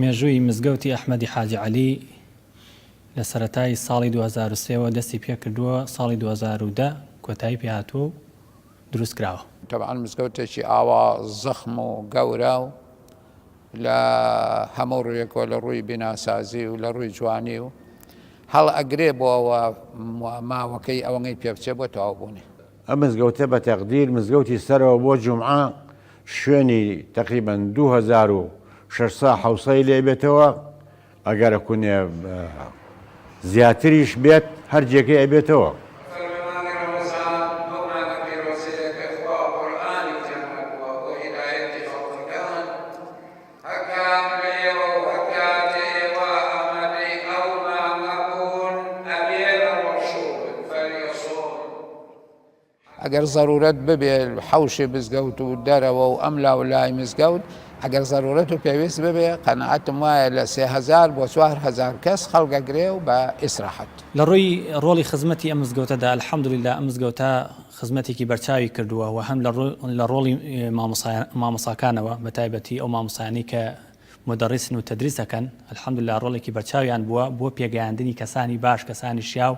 مێژووی مزگەوتی ئەحمەدی حاجی عەلی لە سەرەتای ساڵی 2003 وە دەستی پێکردووە، ساڵی 2010 کۆتایی پێهاتووە و دروست کراوە. تەبعەن مزگەوتێکی ئاوا زەخم و گەورە و لە هەموو ڕوویەکەوە لە ڕووی بیناسازی و لە ڕووی جوانی و هەڵ ئەگرێ بۆ ئەوە ماوەکەی ئەوەنەی پێ بچێ بۆ تەواو بوونی. ئەم مزگەوتە بە تەقدیر مزگەوتی سەرەوە بۆ جومعە شوێنی تەقریبەن 2600 حەوسەی لێ بێتەوە ئەگەر ئەکونێ زیاتریش بێت هەر جێگەی ئەبێتەوە. فەرمووی مانگی ڕەمەزان ئەو مانگە پیرۆزەیە کە خوا قورئانی تیا ناردووە بۆ هیدایەتی خەڵکەکان، هەر کام لە ئێوە و هەر کاتێ ئێوە ئامادەی ئەو مانگە بوون ئەبێ بە ڕۆژوو بن، فلیصم. ئەگەر زەرورەت ببێ حەوشی مزگەوت و دەرەوە و ئەم لاو لای مزگەوت ئەگەر زەرورەت و پێویست ببێ قەناعەتم وایە لە 3000 بۆ 4000 کەس خەڵک ئەگرێ و بە ئیسراحەت. لە ڕووی ڕۆڵی خزمەتی ئەم مزگەوتەدا الحمدللە ئەم مزگەوتە خزمەتێکی بەرچاوی کردووە و هەم لە ڕۆڵی مامۆساکانەوە بە تایبەتی ئەو مامۆسایانەی کە مودەڕیسن و تەدریس ئەکەن الحمدللە ڕۆڵێکی بەرچاویان بووە بۆ پێگەیاندنی کەسانی باش کەسانی شیاو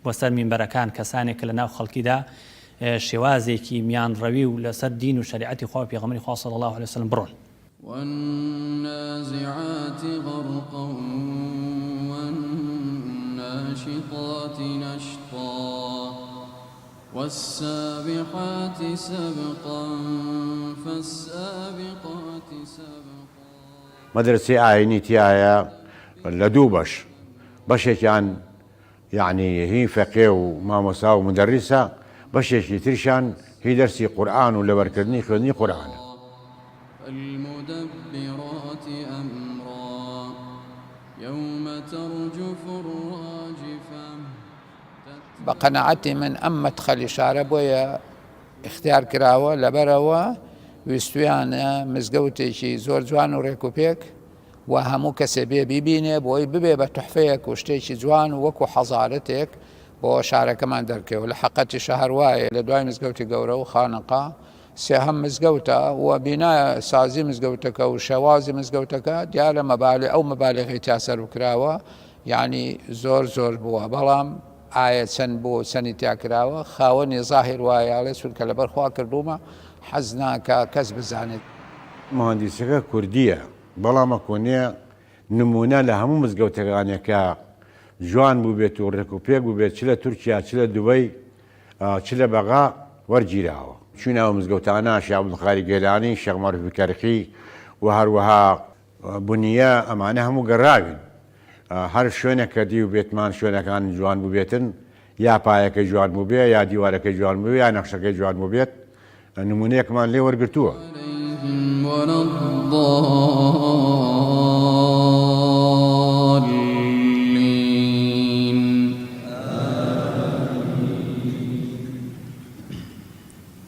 بۆ سەر مینبەرەکان کەسانێک کە لەناو خەڵکیدا شێوازێکی میانڕەوی و لەسەر دین و شەریعەتی خوا و پێغەمبەری خوا صلی اللە علیە وسلم بڕۆن. والنازعات غرقا والناشطات نشطا والسابحات سبقا فالسابقات سبقا. مەدرەسەی ئاینی تیایە لە دوو بەش بەشێکیان یەعنی هی فەقێ و مامۆستا و مودەریسە بەشێکی تریشان هی دەرسی قورئان و لەبەرکردنی خوێندنی قورئانە. فالمدبرات امرا یوم ترجف الراجفە. بە قەناعەتی من ئەم مەدخەلی شارە بۆیە ئیختیار کراوە لەبەرئەوە ویستویانە مزگەوتێکی زۆر جوان و ڕێک و پێک و هەموو کەسێ بێ بیبینێ بۆی ببێ بە توحفەیەک و شتێکی جوان و وەکو حەزارەتێک بۆ شارەکەمان دەرکەوێ لە حەقەتی شەهر وایە لە دوای مزگەوتی گەورە و خانەقا سێهەم مزگەوتە و بینا سازی مزگەوتەکە و شێوازی مزگەوتەکە دیارە مەبالێ ئەو مەبالغی تیا سەرف کراوە یانی زۆر زۆر بووە بەڵام ئایا چەند بووە و چەنی تیا کراوە خاوەنی زاهیر وایە ئەڵێ چونکە لەبەر خوا کردوومە حەز ناکا کەس بزانێت. موهەندیسەکە کوردیە بەڵام ئەکۆنێ نمونە لە هەموو مزگەوتەکانێ کە جوان بوبێت و ڕێک و پێک بوبێت چ لە تورکیا چ لە دوبەی چ لە بەغا وەرگیراوە. چوینە ئەو مزگەوتانە شێخ عەبدولقادری گەیلانی، شێخ مەعروفی کەرخی و هەروەها بنیە ئەمانە هەموو گەڕاوین هەر شوێنێک کە دیوبێتمان شوێنەکان جوان بووبێتن یا پایەکەی جوان بووبێ یا دیوارەکەی جوان بووبێ یا نەخشەکەی جوان بووبێت نمونەیەکمان لێ وەرگرتووە. عليهم ولا الضالين.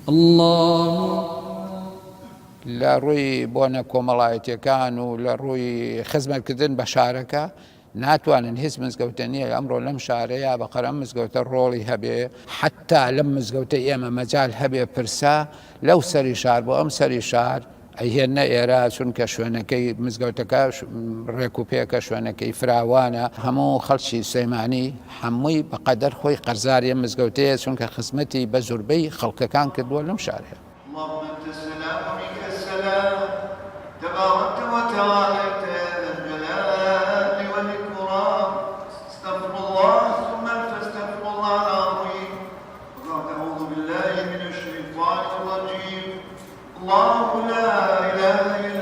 الله. لە ڕووی بۆنە کۆمەڵایەتیەکان و لە ڕووی خزمەتکردن بە شارەکە ناتوانن هیچ مزگەوتە نییە ئەمڕۆ لەم شارەیە بەقەر ئەم مزگەوتە ڕۆڵی هەبێ حتا لەم مزگەوتە ئێمە مەجال هەبێ پرسە لەو سەری شار بۆ ئەم سەری شار ئەیهێنە ئێرە چونکە شوێنەکەی مزگەوتەکە ڕێک و پێکە شوێنەکەی فراوانە هەموو خەڵکی سلێمانی هەمووی بەقەدەر خۆی قەرزاری مزگەوتەیە چونکە خزمەتی بە زوربەی خەڵکەکان کردووە لەم شارەیە. اللهم انت السلام ومنک السلام تبارکت وتعالیت یا ذا الجلال والاکرام استغفر الله ثم الف استغفر الله العظیم وبعد اعوذ بالله من الشیطان الرجیم الله لا اله الا.